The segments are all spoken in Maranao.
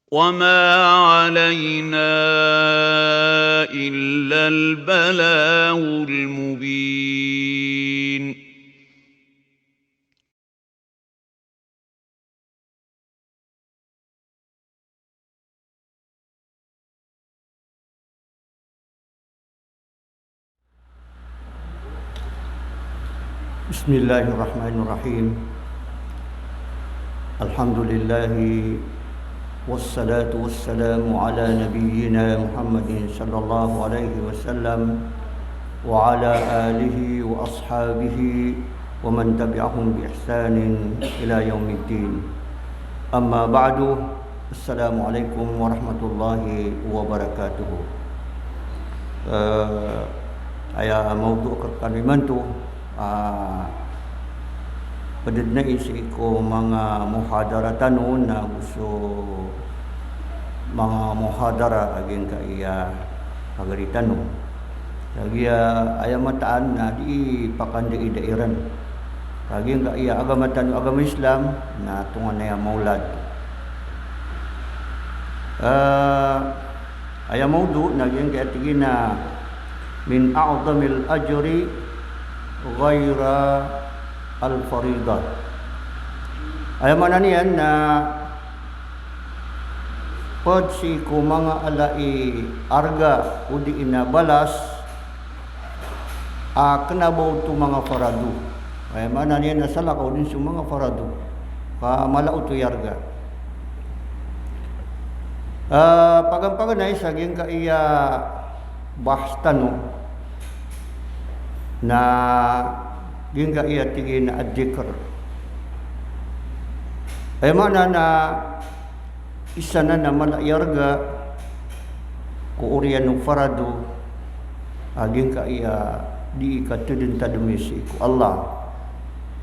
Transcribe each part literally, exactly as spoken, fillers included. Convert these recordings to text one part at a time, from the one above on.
وما علينا إلا البلاغ المبين. بسم الله الرحمن الرحيم. الحمد لله والصلاة والسلام على نبينا محمد صلى الله عليه وسلم وعلى آله وأصحابه ومن تبعهم بإحسان إلى يوم الدين. أما بعد، السلام عليكم ورحمة الله وبركاته. Eh, aya mawdu' a rkano imanto, ah, pd dn ai sii ko manga muhadara tano na go so manga muhadara a giyangkaya pagari tano. Kagiya aya mataan na di pakandaidairan. Kagiya giyangkaya agama tano, agama Islam, na tonganay a maolad. Eh, aya mawdu' na giyangkaya tig iyan a min a'zamil ajri ghayra al-faridah. Aya maana niyan na pd sii ko manga ala i arga odi na balas a kna ba oto manga farado. Aya maana niyan na salakaw dn so manga farado ka mala oto i arga. Eh, paganay-paganay sa giyangkaya bahs tano na giyangkaya tig iyan a adh-dhikr. Aya maana na isa nan a mala i arga ko oriyan o farado a giyangkaya dii katadntadmi sii ko Allah.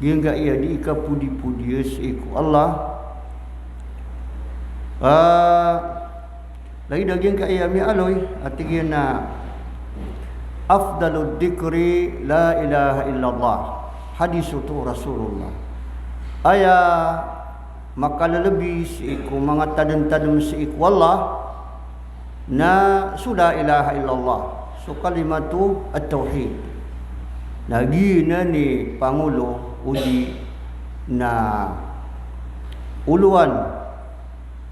Giyangkaya dii kapodipodi sii ko Allah. Ah, lagid a giyangkaya miyaaloy a tig iyan a afdalud dhikri la ilaha illallah. Hadis oto o Rasulullah. Aya makalalabi sii ko manga tadntadm sii ko Allah na so la ilaha illallah, so kalimatu at-tawhid. Na giyanan i pangolo odi na olowan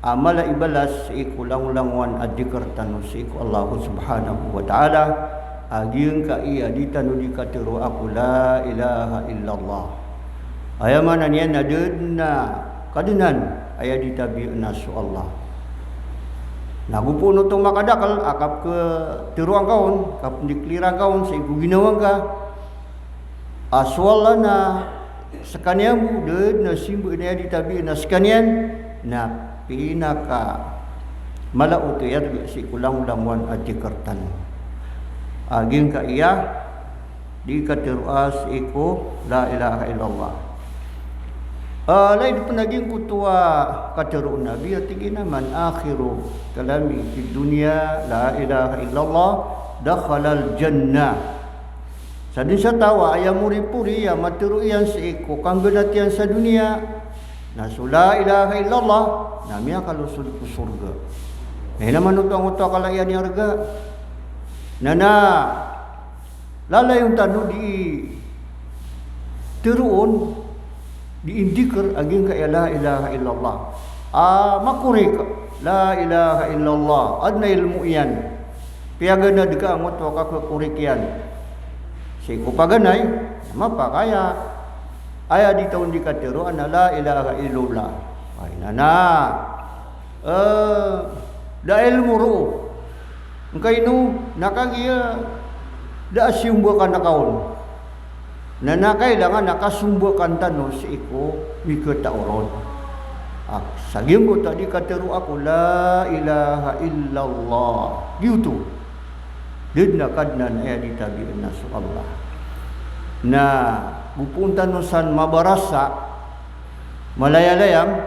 a mala i balas sii ko langolangowan a dhikr tano sii ko Allah subhanahu wa ta'ala, a giyangkaya di tano di katharoa ko la ilaha illallah. Aya maana niyan na da dn a Kadnan, aya di tabiya na so Allah. Na go pn oto makadakl a kapkhatharoa ngka on, kapndiklir angka on sii ko ginawa ngka a so Allah na skaniyan bo, da dn a simba na aya di tabiya na skaniyan, na pinakamala oto i arga sii ko langolangowan a dhikr tano. A giyangkaya di katharoa sii ko la ilaha illallah. Ah, lagid pn a giyangkoto a katharo o Nabi a tig iyan a man akhiru kalamihi fid dunya la ilaha illallah dakhalal jannah. Sadn sa taw a aya moripori a matharo iyan sii ko kanggnat iyan sa doniya na so la ilaha illallah, na miyakaloson ko sorga. Na ino man oto angkoto a kala iyan i arga. Na na lalayon tano di tharoon, di indikr a giyangkaya la ilaha illallah. Ah, makorik, la ilaha illallah. Adn a ilmo iyan. Piyaganad ka angkoto a kakorik iyan. Sii ko paganay, mapakay a aya di taw di katharoa na la ilaha illallah. Ay, na na. Eh, da ilmo roo. Ngkaino, na kagiya da a siyombakan ka on. Na na kailangan a kasombakan tano sii ko mikatao ron. Ah, sa giyangkoto a di katharoa ko la ilaha illallah. Giyoto. Da dn a Kadnan aya di tabiya na so Allah. Na go pn tano san mabarasa, malayalayam,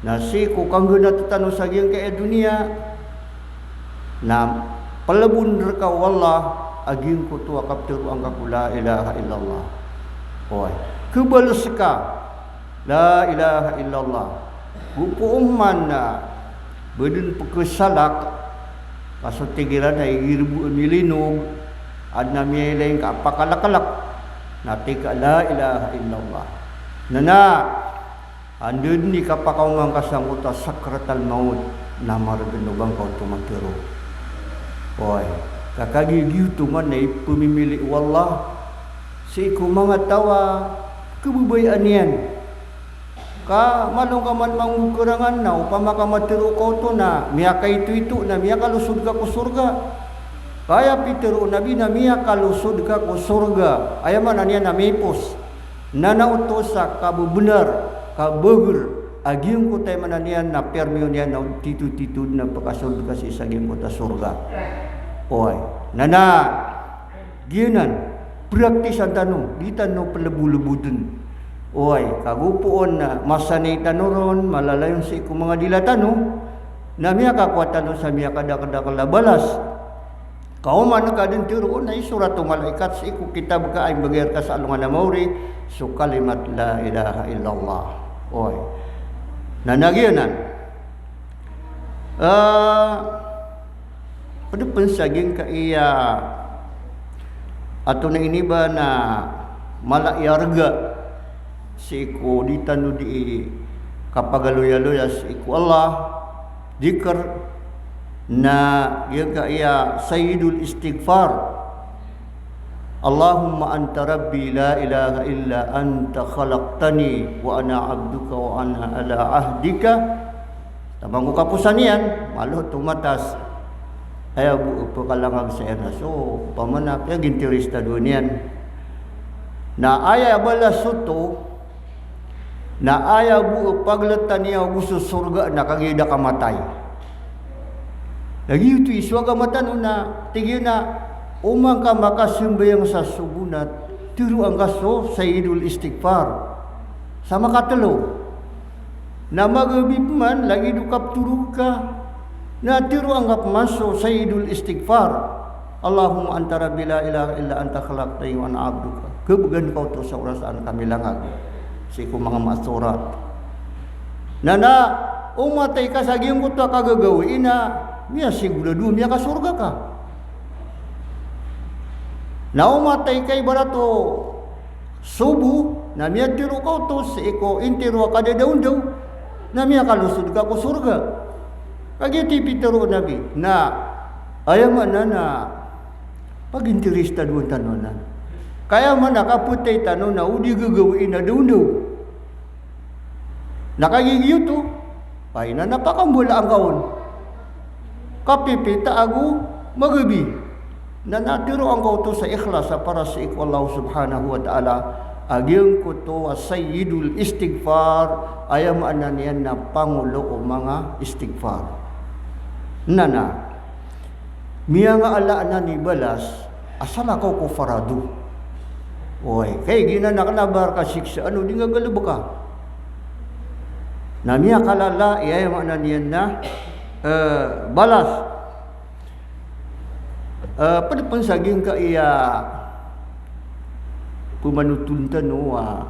na sii ko kanggnat tano sa giyangkaya doniya, na plbon rka o Allah a giyangkoto a kaptharoa ngka ko la ilaha illallah. Oway. Khabaloska la ilaha illallah. Go pn man a Ba dn pkhasalak, ka so tig iran a igira bo a milinog, adn a miyailay ngka a pakalaklk, na tig ka la ilaha illallah. Na na, anda dn i kapakaoma ngka sangkoto a sakratal maut, na margn o ba ngka oto matharo. Oway, ka kagiya giyoto man na ipmimili o Allah sii ko manga taw a khababayaan iyan. Ka malo ngka man mangokarangan na opama ka matharo ka oto na miyakaitoito na miyakalosod ka ko sorga. Ka aya pitharo o Nabi na miyakalosod ka ko sorga, aya maana niyan na mipos. Na na oto sa kababnar, kabagr a giyangkoto, aya maana niyan na pirmiyo niyan na titotito dn a pkasold ka sii sa giyangkoto a sorga. Oway. Na na Giyanan, praktisan tano, di tano plbolbodn. Oway, kago poon na masanay tano ron, malalayon sii ko manga dila tano, na miyakakowa tano sa miyakadakdakl a balas. Ka oman ka dn tharoon na isorat o malaikat sii ko kitab ka a imbgay rka sa alongan a maori, so kalimat la ilaha illallah. Oway. Na na giyanan. Ah, Pd pn sa giyangkaya antonaa ini ba na mala i arga sii ko di tano di kapagaloyaloya sii ko Allah, dhikr, na giyangkaya sayyidul istighfar. Allahumma anta rabbi la ilaha illa anta khalaqtani wa ana abduka wa ana ala ahdika. Taman ko kaposan iyan, malo oto matas. Aya bo pkalangag sa iyan a so, opama na piyagintirista doon iyan. Na aya balas oto, na aya bo pagltan iyan ago so sorga na kagiya da kamatay. Lagid oto i so agama tano na tig iyan a oman ka makasambayang sa sobo na tharoa ngka so sayyidul istighfar sa makatlo. Na magabi pman, lagid o kapthorog ka, na tharoa ngka pman so sayyidul istighfar. Allahumma anta rabbi la ilaha illa anta khalaqtani wa ana abduka. Khabgan ka oto sa oras a an ka milangag sii ko manga ma'thurat. Na na o matay ka sa giyangkoto a kagagawii na miyasigorado a miyakasorga ka. Na o matay ka ibarat o sobo, na miyatharo ka oto sii ko intiro a kadadaondaw, na miyakalosod ka ko sorga. Kagiya oto i pitharo o Nabi, na aya maana na pagintirista doon tano anan. Ka aya maana kapatay tano na o di gagawii na daondaw. Na kagiya giyoto, aya na pakambalaan ka on. Kapipita ago magabi. Na na tharoa ngka oto sa ikhlas a para sii ko Allah subhanahu wa ta'ala. A giyangkoto a sayyidul istighfar, aya maana niyan na pangolo o manga istighfar. Na na, miyangaala anan i balas a salakaw ko farado. Oway, ka giyanan a kna ba rka siksaan o di ngka galbka. Na miyakalala i aya maana niyan na, eh, balas. Eh, pd pn sa giyangkaya pmanothol tano a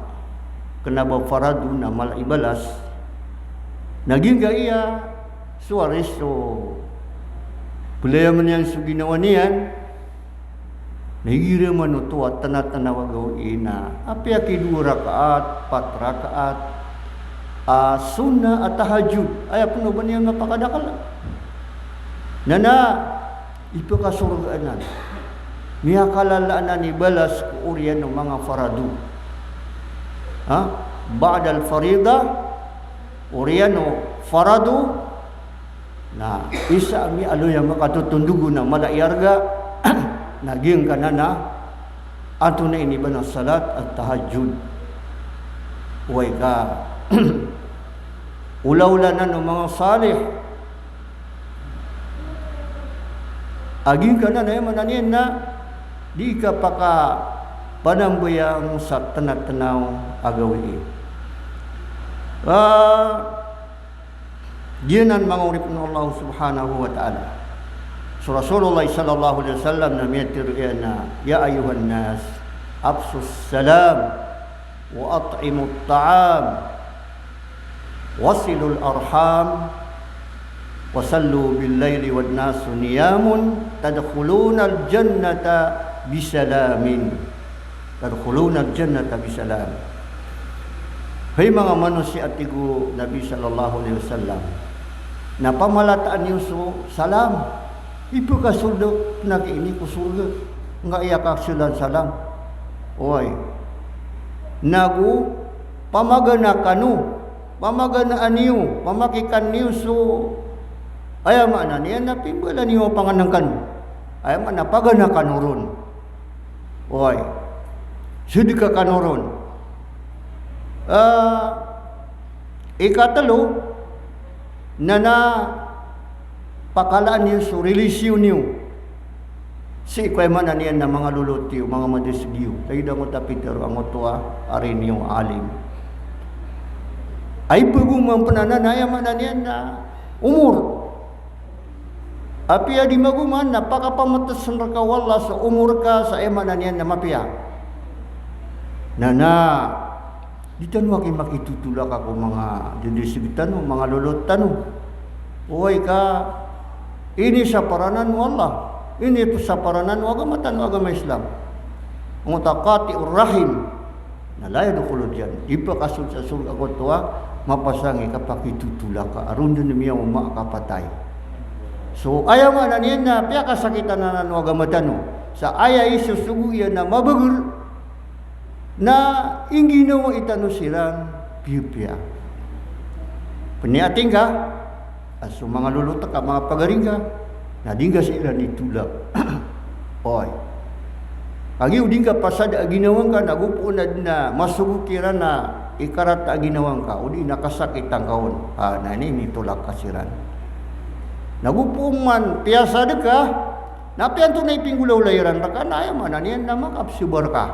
kna ba farado na mala i balas. Na giyangkaya so aris so playaman iyan so ginawa niyan. Na igira man oto a tnatnaw a gawii na apiya ki dowa rakaat, pat rakaat a sunnah a tahajjud, aya pn o ba niyan mapakadakl. Na na ipkasorga anan. Miyakalala anan i balas ko oriyan o manga farado. Ha? Ba'dal faridah, oriyan o farado, na isa a miyaaloy a makatotondogo na mala i arga, na giyangkanan a antonaa ini ba na salat at-tahajjud. Oway ka olaola anan o manga salih. A giyangkanan a aya maana niyan na di kapakapanambayang sa tnatnaw a gawii. Ah, Giyanan manga oripn o Allah subhanahu wa ta'ala. So Rasulullah sallallahu alaihi wasallam na miyatharo iyan a, "Ya ayyuhan nas, afshus salam, wa at'imut ta'am, wasilul arham, Wa sallu bil laili wan nasu niyamun, tadkhulunal jannata bisalamin. Tadkhulunal jannata bisalam. Hay manga manosiya, tig o Nabi sallallahu alaihi wasallam, na pamalataan iyo so salam. Ipakasold ako na ki ini ko sorga. Nga iya kasolan salam. Oway. Nago pamagana kano, pamaganaan iyo, pamakikan iyo so, aya maana niyan na pimbalan iyo a pangnngkn. Aya maana pagana kano ron. Oway. Sedka kano ron. Ah, ikatlo, na na pakalaan iyo so relasyon iyo sii ko, aya maana niyan na manga lolot iyo, manga madasg iyo. Lagid angkoto a pitaro angkoto a ari niyo a alim. Ay pagoman pn anan, aya maana niyan na omor. Apiya di magoman na pakapamtsn rka o Allah so omor ka sa, aya maana niyan na mapiya. Na na Di tano aki makitotolak ko manga dadasg tano, manga lolot tano. Oway ka, ini saparanan o Allah, ini saparanan o agama tano, agama Islam. Angkoto a qati'ur rahim, na la yadkhulul jannah. Di pakasold sa sorga angkoto a mapasang i kapakitotolak a ron dn miyaoma a kapatay. So, aya maana niyan na piyakasakitan anan o agama tano. Sa aya isosogo iyan a mabagr, na ingginawai tano siran piyapiya. Pniyati ngka a so manga lolot ka, manga pagari ngka, na di ngka siran itolak. Oway. Kagiya o di ngka pasada a ginawa ngka, na go pn a dn a masogo kiran a ikarata a ginawa ngka, odi na kasakit angka on. Ah, na ini, initolak ka siran. Na go pman piyasad ka, na apiya antonaa i pinggolawla iran rka, na aya maana niyan na makapsobar ka.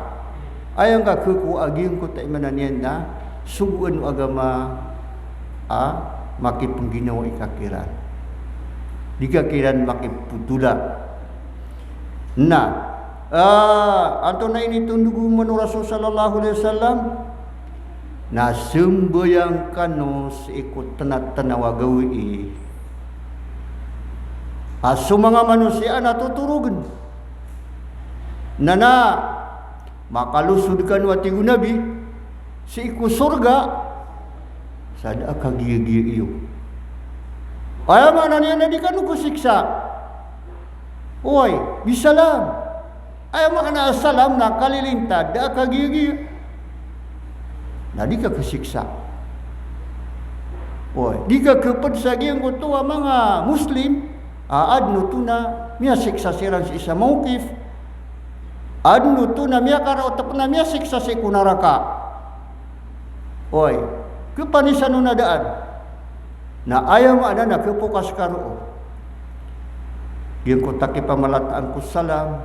Aya ngka khakowa a giyangkoto a, aya maana niyan na sogoan o agama a makipngginawai ka kiran. Di ka kiran makipotolak. Na, ah, antonaa i initondog o Rasul sallallahu alaihi wasallam? Na sambayang kano sii ko tnatnaw a gawii. A so manga manosiya na totorogn. Na na makalosod kano, a tig o Nabi, sii ko sorga sa da a kagiyagiya iyo. Aya maana niyan na di kano kasiksa. Oway, bisalam. Aya maana a salam na kalilintad, da a kagiyagiya. Na di ka kasiksa. Oway, di ka khapd sa giyangkoto a manga Muslim a adn oto na miyasiksa siran sii sa mawqif. Adn oto na miyakaraot pn a miyasiksa sii ko naraka. Oway, khapanisan on a daan. Na aya maana na khapokas ka roo. Giyangkoto a kipamalataan ko salam,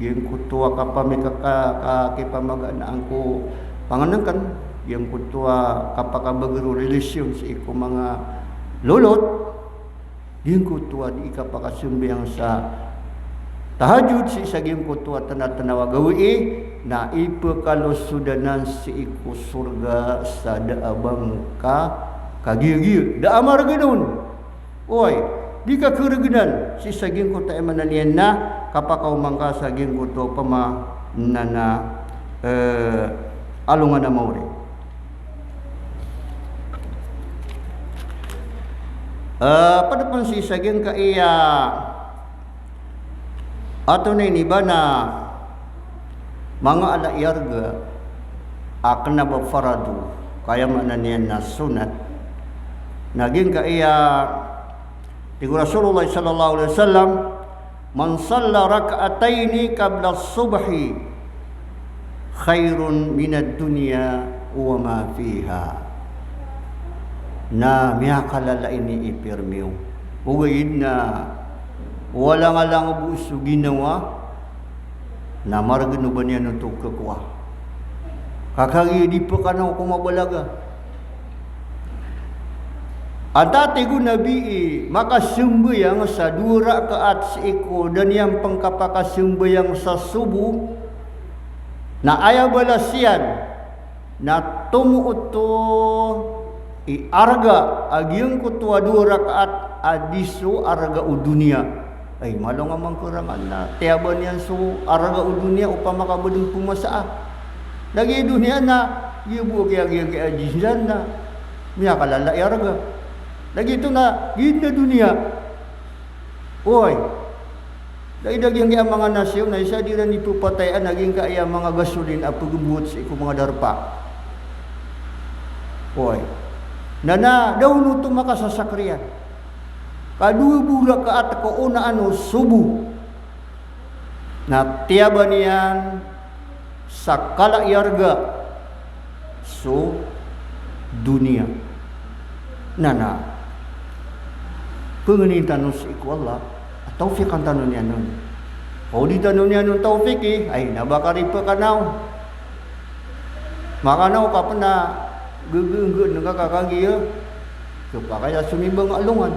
giyangkoto a kapamikaka, ka, kipamaganaan ko pangnngkn, giyangkoto a kapakabagr o relasyon sii ko manga lolot, giyangkoto a di kapakasambayang sa tahajjud sii sa giyangkoto a tnatnaw a gawii, na ipkalosod anan sii ko sorga sa da a ba ngka kagiyagiya, da a margn on. Oway, di ka khargnan sii sa giyangkoto a, aya maana niyan na kapakaoma ngka sa giyangkoto a pama na na, eh, alongan a maori. Eh, pd pn sii sa giyangkaya, antonaa ini ba na manga ala i arga a kna ba farado, ka aya maana niyan na sunnat. Na giyangkaya, tig o Rasulullah sallallahu alaihi wasallam, "Man salla rak'ataini qabla subhi khairun minad dunya wa ma fiha." Na miyakalala ini i pirmiyo. Ogaid na walangalang bo so ginawa, na margn o ba niyan oto khakowa. Ka kagiya di pkanaw ko mabalaga. Antaa, tig o Nabi, i makasambayang sa dowa rakaat sii ko da niyan pn kapakasambayang sa sobo, na aya balas iyan na tomo oto i arga a giyangkoto a dowa rakaat a di so arga o doniya. Ay, malo nga mangkerangan na tiyaban iyan so arga o doniya opama ka badn pmasa a. Lagid o doniya na giya bo a giya, giya, giya, giya, na miyakalala i arga. Lagid oto na giya doniya. Oy. Lagid a giyangkaya manga nasiyon na isa iran di pepatayaan a giyangkaya manga gasolin a pegembowat sii ko manga darpa. Oy. Na, na da on oto makasasakriyan. Ka dowa bo rakaat ko onaan o sobo na tiyaban iyan sa kala i arga so doniya. Na, na pengnin tano sii ko Allah a tawfiqan tano niyan on. Kaw di tano niyan on tawfiqi, ay, na ba ka ripe kanaw. Makanaw ka pen a gegenggen ka kagiya kepakay a somimbang a alongan.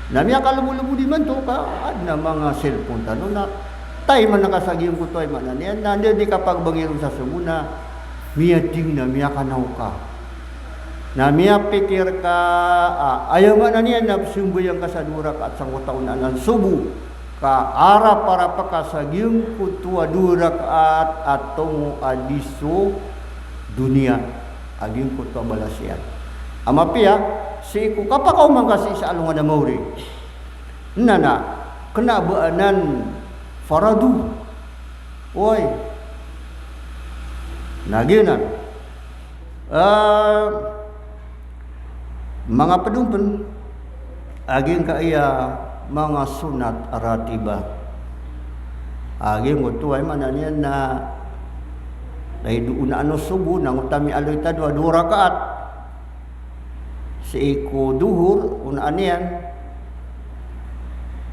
Na miyakalemolemo di man oto ka aden a manga cellphone tano na time a nakasagiyong koto, ay maana niyan na anda di kapagbangi ron sa sobo na miyating na miyakanaw ka. Na miyapikir ka, a, aya maana niyan na sembayang ka sa dowa rakaat sangkoto a onaan a sobo. Ka arap-arap ka sa giyangkoto a dowa rakaat a tomo a di so doniya a giyangkoto a balas iyan. A mapiya, sii ko kapakaoma ngka sii sa alongan a maori. Na, na kena ba anan farado. Oy. Na giyanan. Ah, manga pedompen a giyangkaya manga sunnat ratiba. A giyangkoto ay maana niyan na lagid o onaan o sobo na ngota miyaaloy tano a dowa rakaat sii ko dohor, onaan iyan.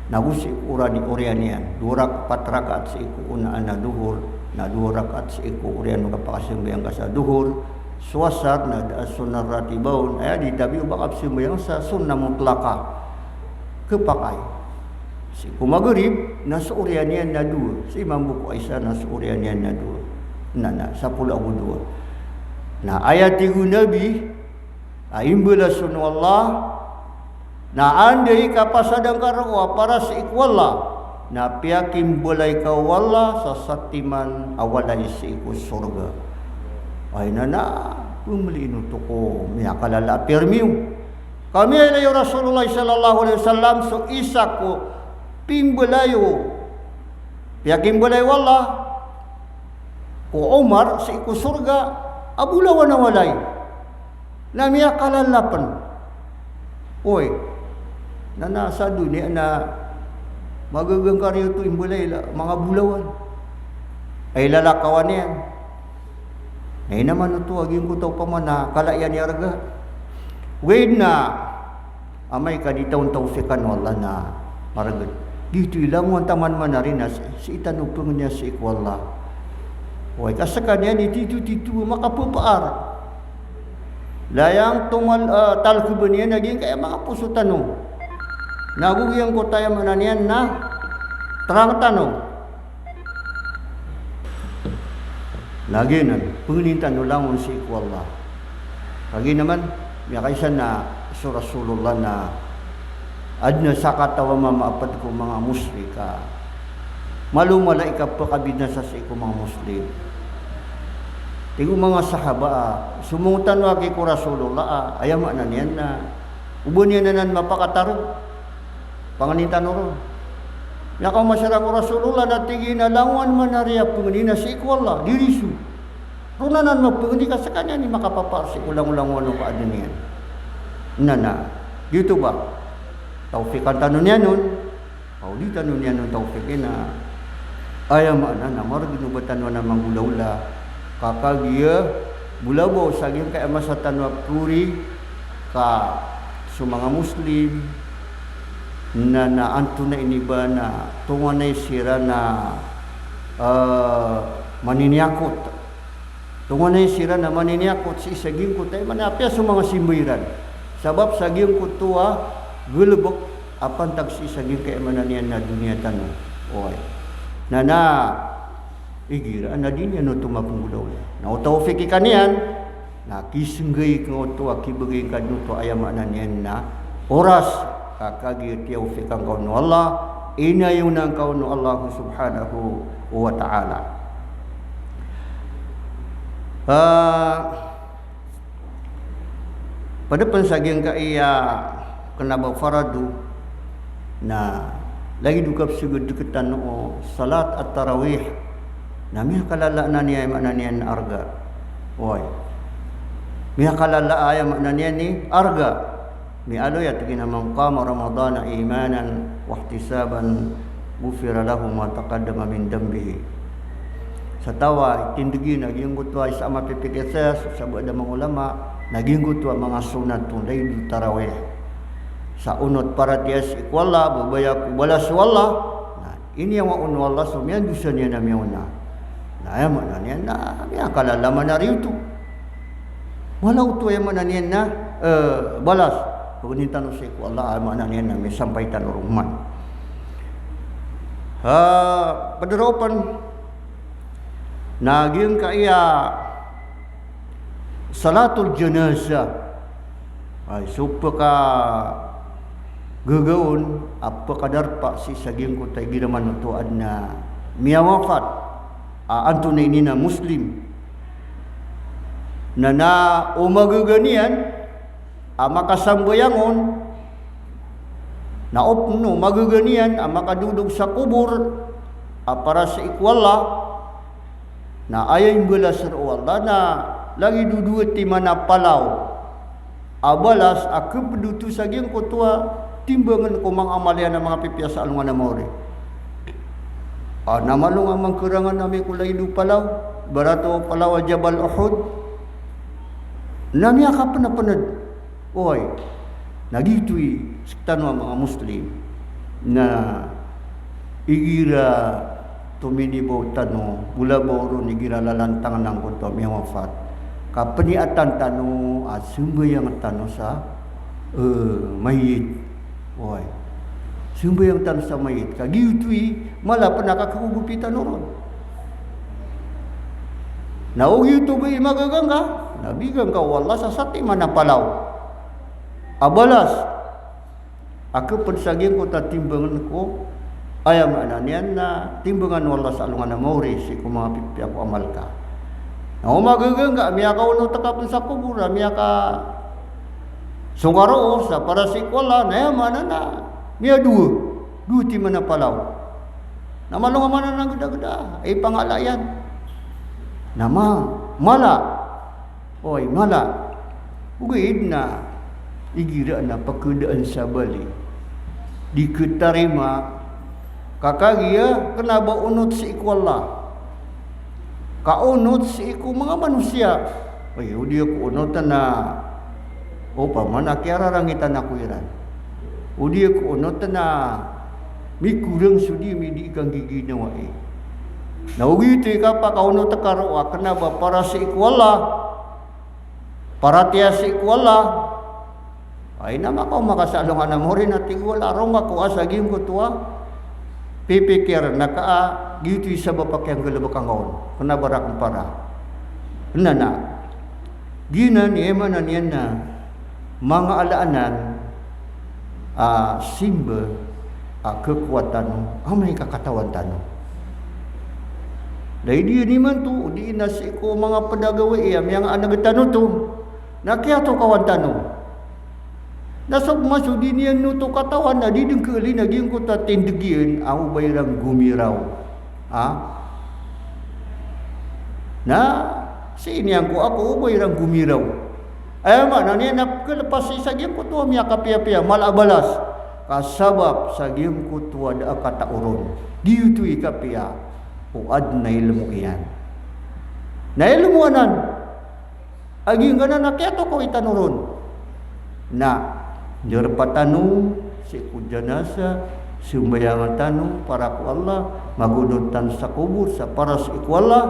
Na go sii ko ora-, oriyan iyan, dowa rak-, pat rakaat sii ko onaan a dohor, na dowa rakaat sii ko oriyan o kapakasambayang ka sa dohor. So asar na da a sunnah ratiba on, aya di tabi o ba kapsambayang sa sunnah mutlaqa. Kepakay sii ko magrib na so oriyan iyan na dowa, si imam bo ko isa na so oriyan iyan na dowa. Na, na sapolo ago dowa. Na aya tig o Nabi, a imbalasan o Allah, na anda i kapasadan ka roo a para sii ko Allah, na piyakimbalay ka o Allah sa satiman a walay sii ko sorga. Ay na, na pemeliin oto ko miyakalala a pirmiyo. Ka miyailay o Rasulullah sallallahu alaihi wasallam so isa ko pimbalayo, piyakimbalay o Allah ko Umar sii ko sorga a bolawan a walay. Na miyakalala pen. Oy, na, na sa doniya na magegengkar iyo oto imbalay la, manga bolawan. Ay lalakawan iyan. Na ino man oto a giyangkoto opama na kala iyan i arga. Ogaid na amay ka di tano tawfiqan o Allah na maregen. Giyoto i langowan taman manari na sii, sii tano pengeniya sii ko Allah. Oy, ka sekaniyan i tito-tito makapepaar. Layang tomal, eh, talkeben iyan a giyangkaya manga poso tano. Na go giyangkoto aya maana niyan na terang tano. Na giyanan, pengnin tano langon sii ko Allah. Kagiya man, miyakaisa na so Rasulullah na aden a sakataw a mama a ped ko manga mushrik a malo mala i kapakabinasa sii ko manga Muslim. Tig o manga sahaba a, somongotan o aki ko Rasulullah a, aya maana niyan na o ba niyan anan mapakatarog? Pangnin tano ron. Miyakaoma siran ko Rasulullah na tig iyan a langowan manari a pengnin a sii ko Allah, di riso. Ron anan mapengni ka sekaniyan i makapapaar sii ko langolangowan o kaadn iyan. Na, na giyoto ba, tawfiqan tano niyan on. Kaw di tano niyan on tawfiqi na aya maana na maregen o ba tano anan manggolawla. Ka kagiya bolabaw sa giyangkaya masa tano a pori ka so manga Muslim na, na antonaa ini ba na tonganay siran a, eh, maniniyakot. Tonganay siran a maniniyakot sii sa giyangkoto a aya maana apiya so manga simba iran. Sabap sa giyangkoto a galebek a pantag sii sa giyangkaya aya maana niyan na doniya tano. Oway. Na, na igira na di niyan oto mapenggolawla. Na o tawfiqi ka niyan, na kisenggayi ka oto a kibegay ka den oto a aya maana niyan na oras, ka kagiya tiyawfiqan ka on o Allah, inayonan ka on o Allah subhanahu wa ta'ala. Ah, Pd pn sa giyangkaya kna ba farado, na lagid o kapsgd rktano o salat at-tarawih, na miyakalala anan i, aya maana niyan, arga. Oway. Miyakalala, aya maana niyan, i arga. Miyaaloy a tig iyan a, "Man qama Ramadana imanan wahtisaban, ghufira lahu ma taqaddama min dhanbihi." Sa taw a itindg iyan a giyangkoto a isa a mapipikir saya, so sabaad a manga ulama, na giyangkoto a manga sunnat on, lagid o tarawih. Sa onot paratiyaya sii ko Allah, babaya ko balas o Allah. Na iniyawa on o Allah so miyandosa niyan a miyaona. Na aya maana niyan na miyakalala man a riyoto. Mala oto, aya maana niyan na, eh, balas. Pagnin tano sii ko Allah, aya maana niyan na misampay tano ron man. Ha, pd roo pn na giyangkaya salatul janazah. Ay, so pkagaga on a pkadarpa sii sa giyangkoto a igira man oto a adn a miyawafat a antonaa ini na Muslim. Na, na o magaga niyan a makasambayang on, na o pn o magaga niyan a makadodog sa kobor a para sii ko Allah, na aya imbalas roo o Allah na lagid o dowa timan a palaw a balas a khapd oto sa giyangkoto a timbangn ko manga amal iyan a manga pipiya sa alongan a maori. A, na malo nga mangkarangan ami ko lagid o palaw, ibarat o palaw a Jabal Uhud, na miyakapnapnd. Oway. Na giyoto i sktano a manga Muslim na igira tominibaw tano, bolabaw ron igira lalantang angkoto a miyawafat, ka pniyatan tano a sambayang tano sa, eh, mayit. Oway. Sambayang tano sa mayit. Ka giyoto i mala pn a kakhagogopi tano ron. Na o giyoto bo i magaga ngka, na bigan ka o Allah sa satiman a palaw a balas a khapd sa giyangkoto a timbangn ko, aya maana niyan na timbangan o Allah sa alongan a maori sii ko manga pipiya ko amal ka. Na o magaga ngka a miyakaonot ka pn sa kobor a miyakasonga roo sa para sii ko Allah, na aya maana na miyadowa, dowa timan a palaw. Na malo nga man anan a gdagda i pangala iyan. Na ma-, mala. Oway, mala. Ogaid na igira na pkadaan sa bali, di khatarima ka kagiya kna ba onot sii ko Allah, ka onot sii ko manga manosiya. Ay, o di ako onotn a, opama na kiyararangitan ako iran. O di ako onotn a mikorang so di ami di kanggiginawai. Na o giyoto i kapakaonot ka roo a kna ba para sii ko Allah, paratiyaya sii ko Allah, ay, na makaoma ka sa alongan a maori na tig o Allah, roo ngka ko a sa giyangkoto a pipikir, na ka a giyoto i sabap a kiyanggalbk angka on, kna ba rakn para. Na, na giyanan i aya maana niyan na manga ala anan a simba a khakowa tano amay ka katawan tano. Lagid iyan imanto, o di na sii ko manga pd a gawii a miyangaaneg tano oto, na kiyatokawan tano. Na so pman so di niyan oto katawan na di dn khaali na giyangkoto a tindg iyan a o ba iran gomiraw. Ha? Na sii niyan ko ako o ba iran gomiraw. Aya maana niyan na pkhalpas sii sa giyangkoto a miyakapiyapiya, mala a balas. Ka sabap sa giyangkoto a da a katao ron. Giyoto i kapiya o adn a ilmo iyan. Na ilmo anan a giyangkanan a kiyatokawi tano ron na ndarpa tano sii ko janazah, sambayang tano para ko Allah, magodot tano sa kobor sa para sii ko Allah.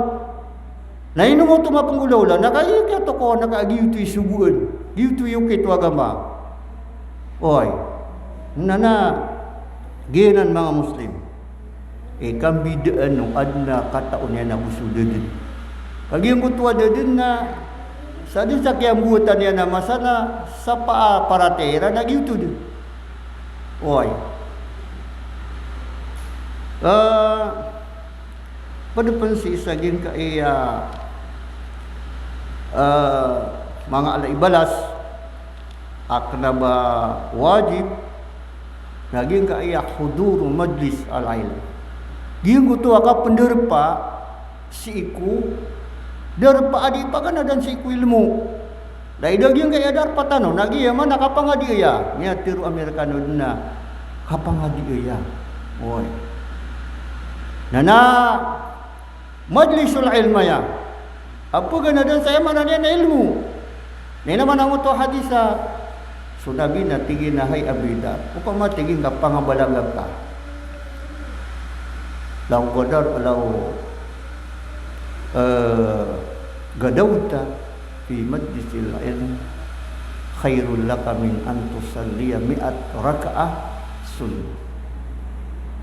Na ino oto mapenggolawla, na kagiya kiyatokawan, na kagiya giyoto i sogoan, giyoto i okit o agama. Oway. Na, na giyanan manga Muslim i kambidaan o adn a katao niyan ago so da dn. Ka giyangkoto a da dn na sadn sa kiyambowatan iyan a masa na sa pa-, paratiyaya iran a giyoto dn. Oway. Eh, pd pn sii sa giyangkaya, eh, manga ala i balas a kna ba wajib, na giyangkaya hudur majlis al-ilm. Giyangkoto a kapndarpa sii ko darpa a di paganadan sii ko ilmo. Da i da giyangkaya darpa tano, na giya man a kapangadiya, miyatharo Amerikano dn a kapangadiya. Oway. Na na majlisul ilm aya a paganadan sa aya maana niyan na ilmo. Na ino man angkoto a hadis a so Nabi na tig iyan a, hay Abi Dhar, opama tig iyan ka pangabalaga ka, law gadar, law, eh, gadawta fi majlisil ilm khairul laka min an tusalliya mi'at raka'ah sunnah.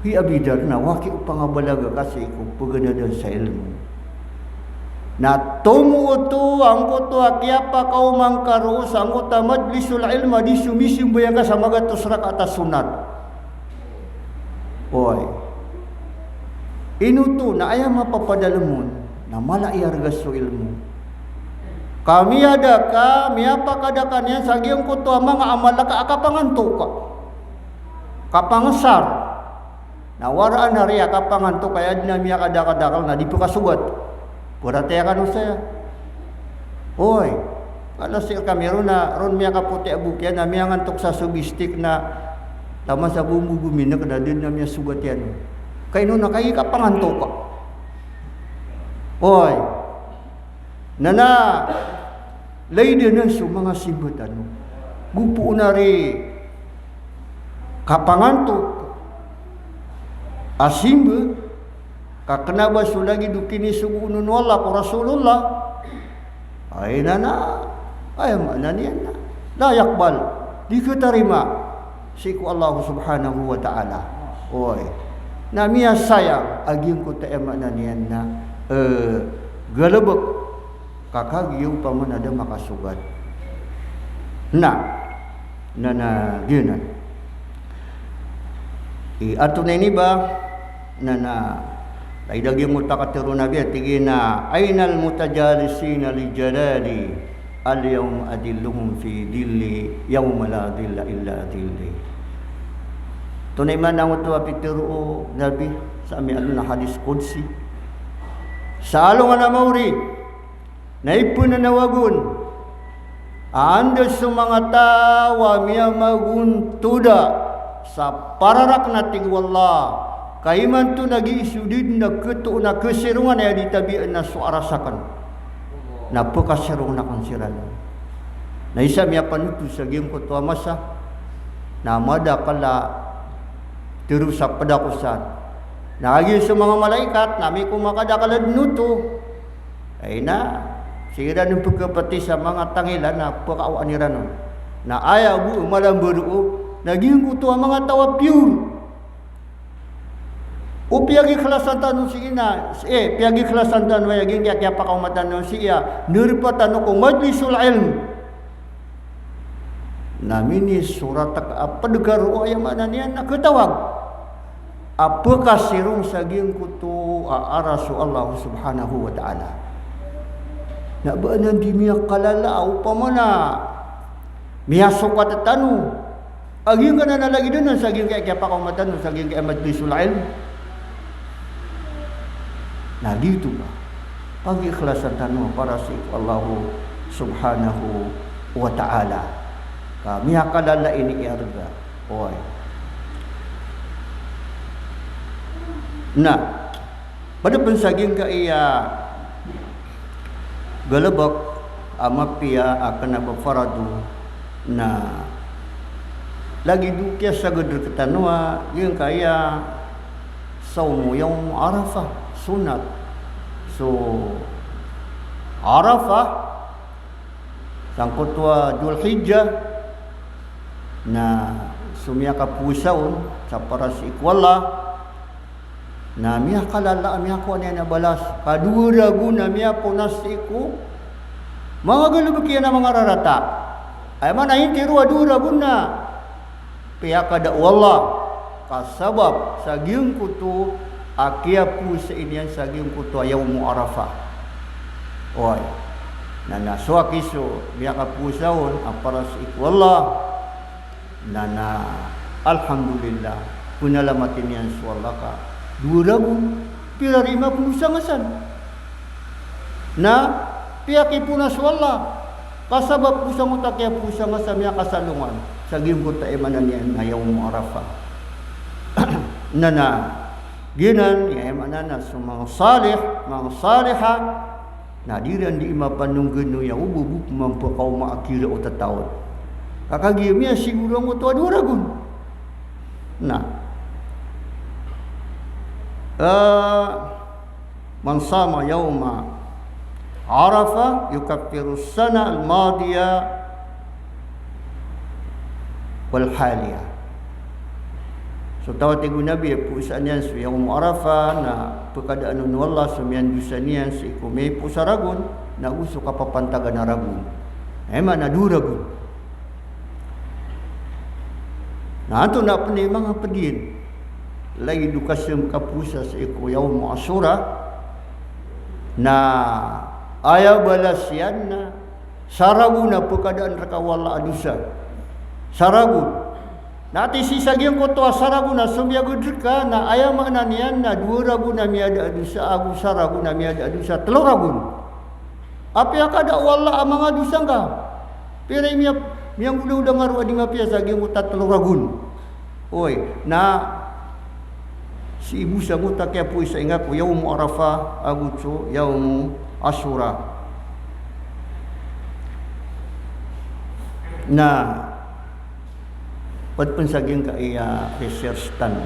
Hay Abi Dhar, na waki o pangabalaga ka sii ko paganadan sa ilmo, na tomo oto angkoto a kiyapakaoma ngka roo sa angkoto a majlisul ilm a di somisimbayang ka sa magatos rakaat a sunnat. Oway. Ino oto? Na aya mapapadalm on na mala i arga so ilmo. Ka miyada ka, miyapakada ka niyan sa giyangkoto a manga amal ka a kapanganto ka, kapangasar. Na waraan a riya kapanganto ka, aya dn a miyakadakadakl na di pkasogat. Paratiyaya kano saya. Oway. Kala sii rkami ron na ron miyakapoti a bok iyan na miyangantok sa sobistik na taman sa bo mbogominek na da dn a miyasogat iyan. Ka ino na kagiya kapanganto ka. Oway. Na na laidanan so manga simba tano. Go poon a ri kapanganto a simba ka kna ba so lagid o kinisogoon o Allah ko Rasulullah. Ay na na, aya maana niyan na la yaqbal, di katarima sii ko Allah subhanahu wa ta'ala. Oway. Na miyasayang a giyangkoto a aya maana niyan na, eh, galbk ka kagiya opama na da makasogat. Na, na, na giyanan. I, antonaa ini ba, na, na, lagid a giyangkoto a katharo o Nabi a tig iyan a, "Aynal mutajalisina li jalali, al-yawma adhilluhum fi dhilli, yawma la dhilla illa dhilli." Antonaa i maana angkoto a pitharo o Nabi sa miyaaloy a hadis qudsi? Sa alongan a maori, na ipnanawag on a anda so manga taw a miyamagontoda sa pararak na tig o Allah, ka imanto na giya so di dn a khatoon a khasirongan a aya di tabiya na so aras akn, na pkhasirong akn siran. Na isa miyapanothol sa giyangkoto a masa na madakl a tharo sa pdakosan. Na kagiya so manga malaikat na mikomakadakl dn oto. Ay na, siran pkhapati sa manga tangila na pkhaawaan iran on. Na aya bo a mala mbaroo na giyangkoto a manga taw a pure. O piyagikhlasan tano sii na, eh, piyagikhlasan tano aya giyangkaya kiyapakaoma tano sii a ndarpa tano ko majlisul ilm. Na minisorat ka a pd ka roo, aya maana niyan na khatawag a pkhasirong sa giyangkoto a aras o Allah subhanahu wa ta'ala. Na ba anan di miyakalala a opama na miyasokat tano a giyangkanan a lagid anan sa giyangkaya kiyapakaoma tano sa giyangkaya majlisul ilm. Na giyoto ba, pagikhlasan tano para sii ko Allah subhanahu wa ta'ala. Ka miyakalala ini i arga. Oway. Na, pd pn sa giyangkaya galbk a mapiya a kna ba farado na lagid o kiyasagad rktano a giyangkaya sawmu yawm Arafah, sunnat. So Arafah, sangkoto a Dhul Hijjah, na so miyakapowasa on sa para sii ko Allah, na miyakalala a miyakowa niyan a balas ka dowa ragon a miyaponas sii ko manga galbk iyan a manga rarata. Aya maana intiro a dowa ragon na piyakada o Allah, ka sabap sa giyangkoto a kiyapowasaan iyan sa giyangkoto a Yawmu Arafah. Oway. Na, na so aki so miyakapowasa on a para sii ko Allah. Na, na, alhamdulillah, pnalamat iyan so Allah ka dowa ragon, pira ri mapowasa nga san. Na piyakipowasa o Allah, ka sabap ko sangoto a kiyapowasa nga sa miyakasalongan sa giyangkoto a aya maana niyan na Yawmu Arafah. Na, na, giyanan i aya maana na so manga salih, manga saliha, na di ran di mapanonggano iya o bo bo pman pkaoma a kira o tataw on. Ka kagiya miyasiguro angkoto a dowa ragon. Na, eh, "Man sama yawma Arafah yukaffiru sana al-madiya wal haliya." So taw a tig o Nabi a powasaan iyan so Yawmu Arafah na pkadaan on o Allah so miyandosa niyan sii ko miyapowasa ragon, na go so kapapantagan a ragon. Aya maana dowa ragon. Na antonaa pn i manga pd iyan? Lagid o kasm kapowasa sii ko Yawmu Ashura, na aya balas iyan na sa ragon a pkadaan rka o Allah a dosa. Sa ragon. Na ati sii sa giyangkoto a sa ragon a somiyagad rka, na aya maana niyan na dowa ragon a miyada a dosa, ago sa ragon a miyada a dosa, tlo ragon. Apiya kada o Allah a manga dosa ngka. Pira i miya, miyanggolawla nga ro a di mapiya sa giyangkoto a tlo ragon. Oy, na sii bo sa ngoto a kiyapowasa nga ko Yawmu Arafah, ago so Yawmu Ashura. Na pd pn sa giyangkaya research tano.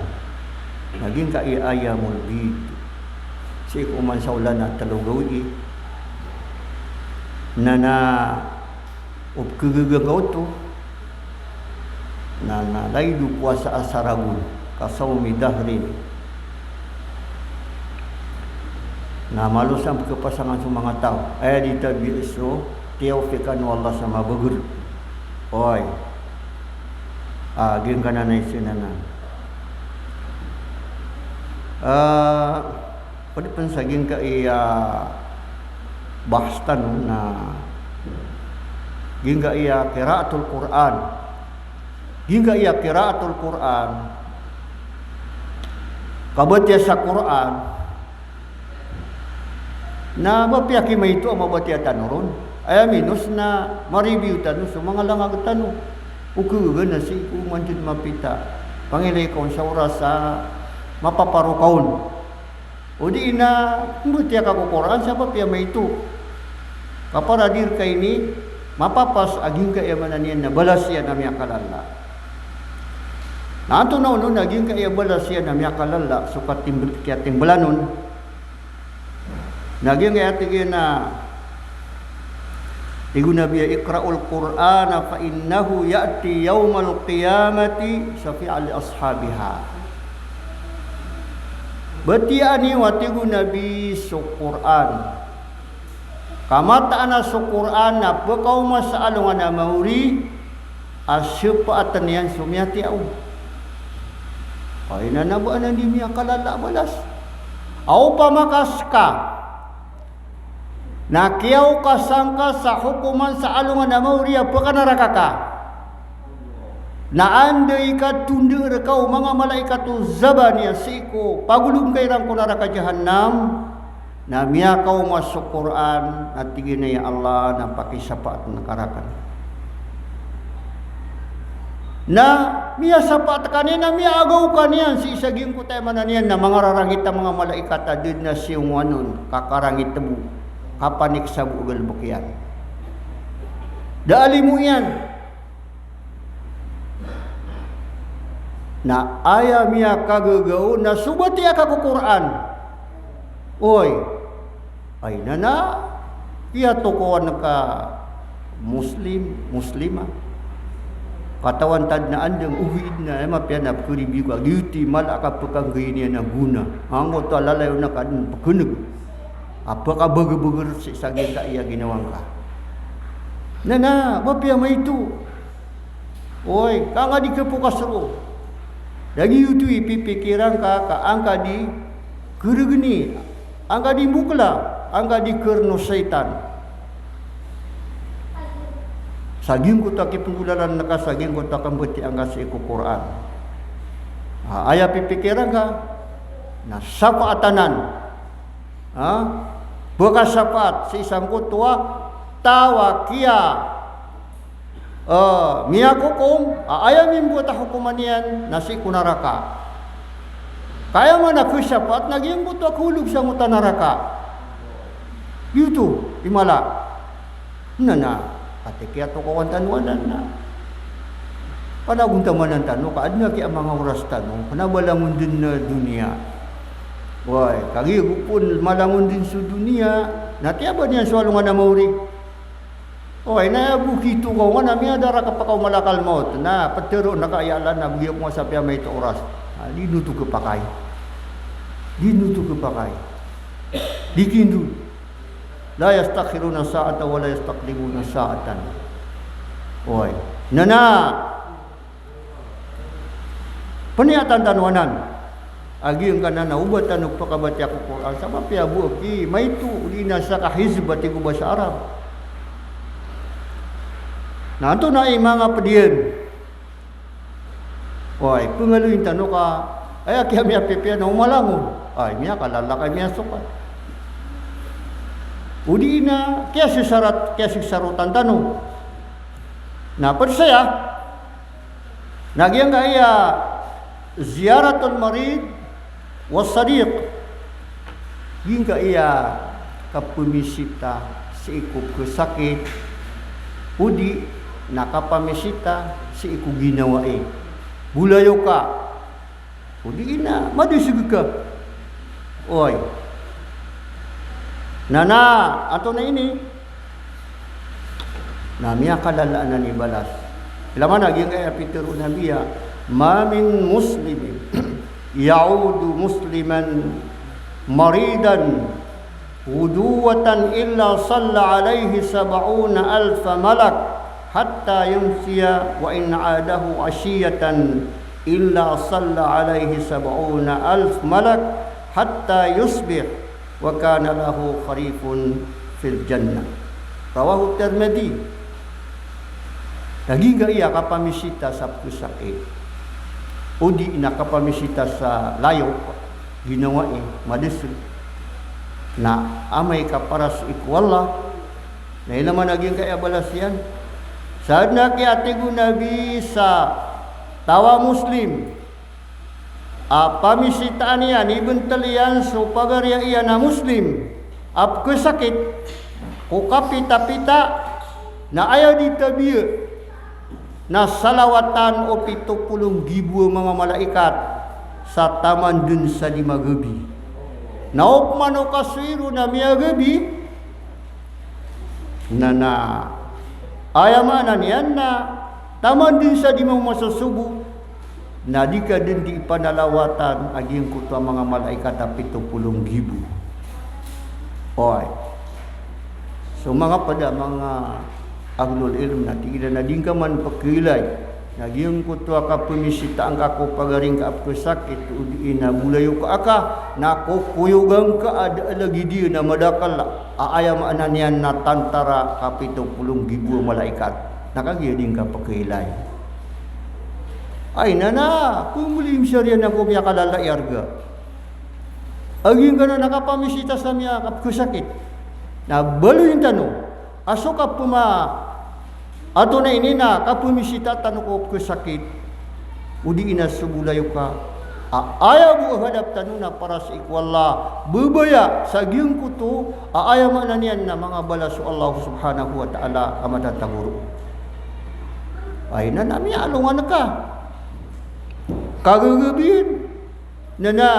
Na giyangkaya ayyamul bid. Sii ko oman sa olan a tlo gawii. Na, na, o pkhagaga ngka oto. Na, na, lagid o powasa a sa ragon. Ka sawmi dahrin. Na malo san pkhapasangan so manga taw. Aya di tabiya so tiyawfiqan o Allah sa mabagr. Oy. Ah, giyangkanan a isa anan. Ah, pd pn sa giyangkaya bahs tano na giyangkaya qiraatul Qur'an. Giyangkaya qiraatul Qur'an. Kabatiya sa Qur'an. Na mapiya ki maito a mabatiya tano ron. Aya minos na ma-review tano so manga langag tano. O khagaga na sii ko oman dn mapita. Pangilay ka on sa oras a mapaparo ka on. O di na mbatiya ka ko Qur'an sa mapiya maito. Ka para di rka ini mapapas a giyangkaya maana niyan na balas iyan a miyakalala. Na antonaa on a giyangkaya balas iyan a miyakalala, so katimbl-, kiyatimblan on. Na giyangkaya tig iyan a, tig o Nabi a, "Iqra'ul Qur'ana fa innahu ya'ti yawmal qiyamati shafi'an li ashabiha." Batiyaa niyo a tig o Nabi so Qur'an. Ka mataan a so Qur'an na pkaoma sa alongan a maori a shapaatn iyan so miyatiyaw. Aya nan a ba anan di miyakalala a balas. Aw opama ka ska na kiyaokasan ka sa hokoman sa alongan a maori a pkanaraka ka. Na anda i katonda rka o manga malaikat o zabaniya sii ko pagolongka iran ko naraka jahannam, na miyakaoma so Qur'an, na tig iyan a ya Allah, na pakisapaatn ka rakn. Na miyasapaat ka niyan, na miyaagaw ka niyan sii sa giyangkoto a aya maana niyan na mangararangit a manga malaikat a da dn a siyongowan on, ka karangit bo, kapanik sa bo a galbk iyan. Da a limo iyan. Na aya miyakagaga on na so batiya ka ko Qur'an. Oy, aya nan a kiyatokawan ka Muslim, Muslima. Katawan ta dn a anda, ogaid na aya mapiya na pkaribiyo ka, giyoto i mala a kapkanggayn iyan a gona. Angkoto a lalayon ka dn pkneg a pkabagabagr sii sa giyangkaya ginawa ngka. Na, na mapiya maito. Oy, ka angka di khapokas roo. Lagid oto i pipikiran ka, ka angka di khargni, angka di mbokla, angka di khargn o shaytan. Sa giyangkoto a kipnggolalan ka, sa giyangkoto a kambatiya angka sii ko Qur'an. Ah, aya pipikiran ka na shafaat anan. Ha? Baka shafaat sii sangkoto a taw a kiya, eh, miyakokom, a aya mimbowat a hokoman iyan na sii ko naraka. Ka aya maana ko shafaat na giyangkoto a khaolog sangkoto a naraka. Giyoto i mala. Na, na, katii kiyatokawan tano anan na panagontamanan tano, ka adn a kiya manga oras tano, kna ba langon dn a doniya. Way, kagiya go pn malangon dn so doniya, na tiyaban iyan so alongan a maori. Way, na aya bo kitokawan a miyada rka pakaoma lakal maut, na ptharoon ka, ya Allah, na bgi ako nga sa piyamayto a oras. Na di oto khapakay. Di oto khapakay. Di kindo. La yastakhiruna sa'atan wa la yastaqdimuna sa'atan. Oy. Na, na. Pniyatan tano anan. A giyangkanan a oba tano pakabatiya ko Qur'an. Sabap iya bo aki, maito, odi na saka hizb a tig o basa Arab. Na antonaa i manga pd iyan. Oy, pngaloyin tano ka, aya kiya miyapipiya na o malangon. Ay, miyakalala ka, miyasokat. Odi na kiyasasarat, kiyasasarotan tano. Na pd saya, na giyangkaya ziyaratul marid was sadiq. Giyangkaya kapamisita sii ko pkhasakit, odi na kapamisita sii ko ginawai. Bolayoka. Odi na madasg ka. Oy. Na, na, antonaa ini? Na miyakalala anan i balas. Ilay man a giyangkaya pitharo o Nabi a, "Ma min muslimin ya'udu musliman maridan ghuduwwatan illa salla alayhi sab'una alfa malak hatta yumsiya, wa in 'adahu 'ashiyatan illa salla alayhi sab'una alf malak hatta yusbih." "Wa kana lahu kharifun fil jannah." Rawahu Tirmidhi. Na giyangkaya kapamisita sa pkhasakit, odi na kapamisita sa layok, ginawai, madasg, na amay ka para sii ko Allah. Na ilay man a giyangkaya balas iyan. Sa adn a kiyatig o Nabi sa taw a Muslim a pamisitaan iyan, ibntl iyan so pagariya iyan a Muslim a pkhasakit ko kapitapita, na aya di tabiya na salawatan o pito polo nggibo a manga malaikat sa taman dn sa di magabi. Na opama o kasoy ron na miyagabi, na, na aya maana niyan na taman dn sa di mamasa sobo, na di ka dn di ipanalawatan a giyangkoto a manga malaikat a pito polo nggibo. Oy. So manga pd a manga ahlul ilm na tig iran a di ngka man pkhailay na giyangkoto a kapamisitaan ka ko pagari ngka a pkhasakit, odi na bolayoka ka, na kokoyogan ka a da a lagid iyan a madakl a aya maana niyan na tantara ka pito polo nggibo a malaikat. Na kagiya di ngka pkhailay. Ay, na, na, ko mlin sa riyan na ko miyakalala i arga. A giyangkanan a kapamisita sa miyakapkhasakit. Na baloyin tano a so kapama, antonaa ini, na kapamisita tano ko pkhasakit, odi na so bolayoka a aya bo a hadap tano na para sii ko Allah, babaya sa giyangkoto a aya maana niyan na manga balas o Allah subhanahu wa ta'ala a matatago ron. Ay, na, na miyaalongan ka. Kagagabiyan. Na, na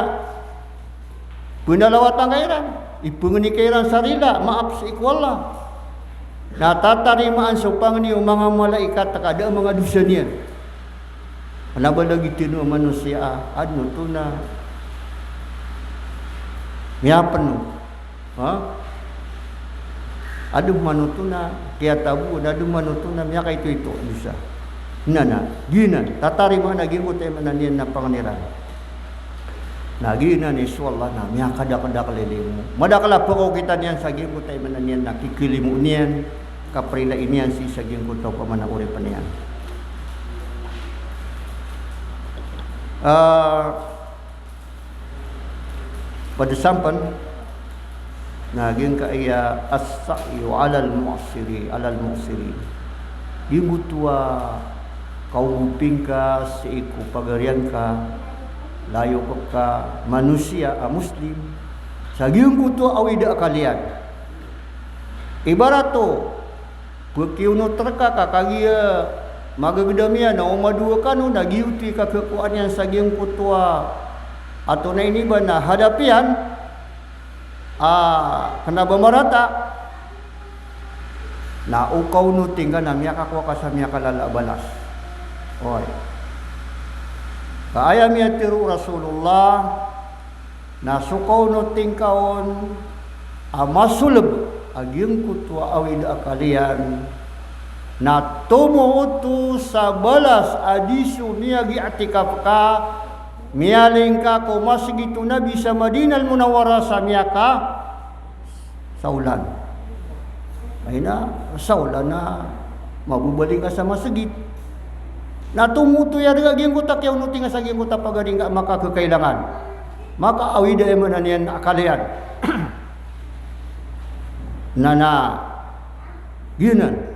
pnalawatan ka iran, ipngni ka iran sa rila, maap sii ko Allah. Na tatarimaan so pangni o manga malaikat ka da a manga dosa niyan. Kna ba lagid tano a manosiya a adn oto na miyapno. Ha? Adn man oto na kiyatabo, adn man oto na miyakaitoito a dosa. Na, na, giyanan, tatarimaan a giyangkoto i maana niyan na pangni ran. Na giyanan i so Allah na miyakadakdakl i limo. Madakl a pkaokita niyan sa giyangkoto i maana niyan na kikilimo niyan, kaprila niyan sii sa giyangkoto opama na oripn iyan. Ah, Pd sampn na giyangkaya as-sa'yu alal mu'siri, alal mu'siri. Giyangkoto a kaogopin ka sii ko pagariyan ka, layok ka, manosiya a Muslim, sa giyangkoto a awid a akal iyan. Ibarat o, pkiyonotan ka ka kagiya magagdam iyan na o madowa kano na giyoto i kakhakowa niyan sa giyangkoto a ato na ini ba na hadap iyan a kna ba marata, na o kaonotin ka na miyakakowa ka sa miyakalala a balas. Oy. Ka aya miyatharo o Rasulullah, na so kaonotin ka on a masolb a giyangkoto a awid a akal iyan, na tomo oto sa balas a di so miyag-i'tikaf ka, miyaling ka ko masgit o Nabi sa Madinah al-Munawwarah sa miyaka saolan. Ay na, saolan na mabobaling ka sa masgit. Na tomo oto aya dn a giyangkoto a kiyaonoti nga sa giyangkoto a pagari nga a makakakailangan. Makaawid a aya maana niyan na akal iyan. Na, na, giyanan.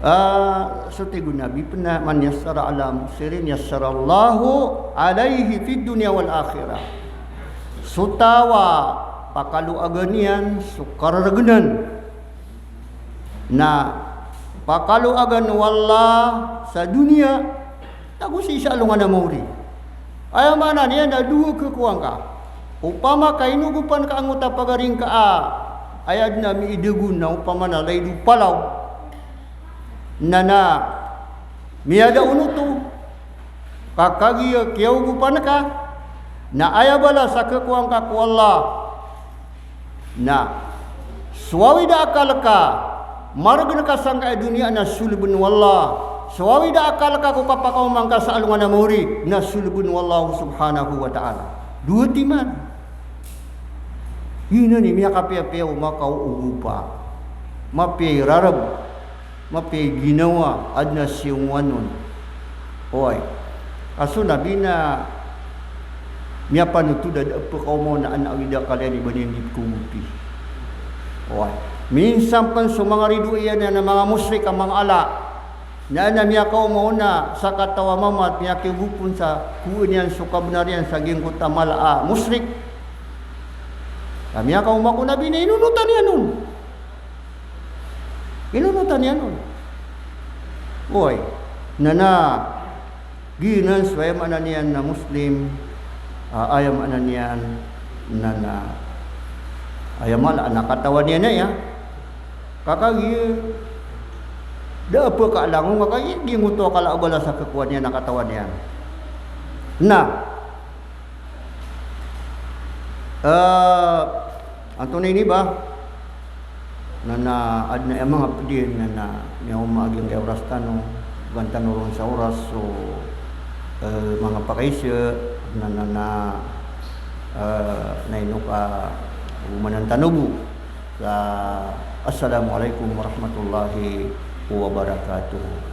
Ah, so tig o Nabi pn a, "Man yassara ala mu'sirin yassarallahu alaihi fid dunya wal akhirah." So taw a pakaloagan iyan so karargnan, na pakaloagan o Allah sa doniya, ago sii sa alongan a maori. Aya maana niyan na dowa khakowa ngka. Opama ka inogopan ka angkoto a pagari ngka a aya dn a miidagon na opama na laid o palaw. Na, na, miyada on oto ka kagiya kiyaogopan ka, na aya balas a khakowa ngka ko Allah. Na so awid a akal ka, margn ka sangkaya doniya na solbn o Allah. So awid a akal ka ko kapakaoma ngka sa alongan a maori na solbn o Allah subhanahu wa ta'ala. Dowa timan. Giyanan i miyakapiyapiya o makaogopa. Mapiya i rarb. Mapiya i ginawa, adn a siyongowan on. Oway. Ka so Nabi na miyapanotol a da a pkaoma on a adn a awid a akal iyan i ba niyan di pkhaogopi. Oway. Minsan pn so manga ridoay iyan a manga mushrik a manga ala. Na adn a miyakaoma on a sakataw a mama a miyakigogop on sa kowaan iyan so kabnar iyan sa giyangkoto a mala a mushrik. Ka miyakaoma ko Nabi na inonotan iyan on. Inonotan iyan on. Oway. Na, na, giyanan so aya maana niyan na Muslim, ah, aya maana niyan na, na, aya mala a katawan iyan aya. Ka kagiya da a pkaalangon, ka kagiya giyangkoto a kala a balas a khakowa niyan a katawan iyan. Na, Eh, antonaa ini ba? Na, na, adn a aya manga pd iyan na, na miyaoma a giyangkaya oras tano, bgan tano ron sa oras, so, eh, manga pakaisa, na, na, na, eh, na ino ka omanan tano bo. Sa, Assalamualaikum warahmatullahi wabarakatuh.